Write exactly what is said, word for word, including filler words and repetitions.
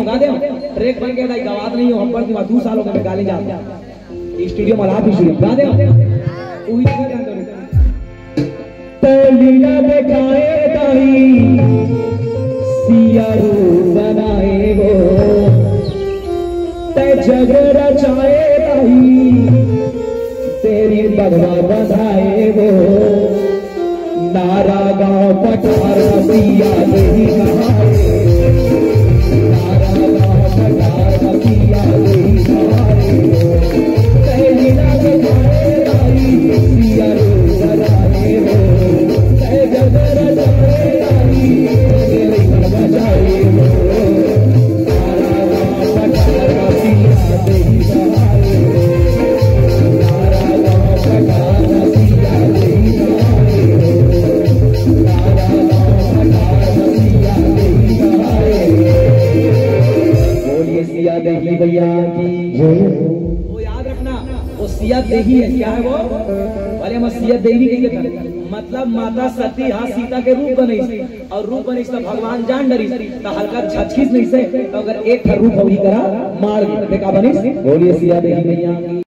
गा दे, ट्रैक बन के दाई गवात नहीं हो, हम पर दू साल हो गए, मैं गाली जाता। स्टूडियो में आप ही शुरू गा दे। उही जगह जान दो। तैं लीला देखाए दाई, सिया रूप बनाए वो। तैं जग रचाए दाई, तेरी बगवा बधाए वो। नारा गाँव पठार सिया देही कहाए। नारा गाँव पठार सिया देही कहाए। तैं लीला देखाए दाई, सिया रूप बनाए वो। बोलिए सिया देही भैया की जय। वो याद रखना, वो सिया देही है। क्या है वो? भले हम सिया देवी के कहते हैं। मतलब माता सती हा सीता के रूप बनिस और रूप बनिस त भगवान जान डरिस, त हल्का झचकिस नहीं से, तो अगर एक ठा रूप होगी करा मार दे, देखा बनिस। बोलिए सिया देही भैया की।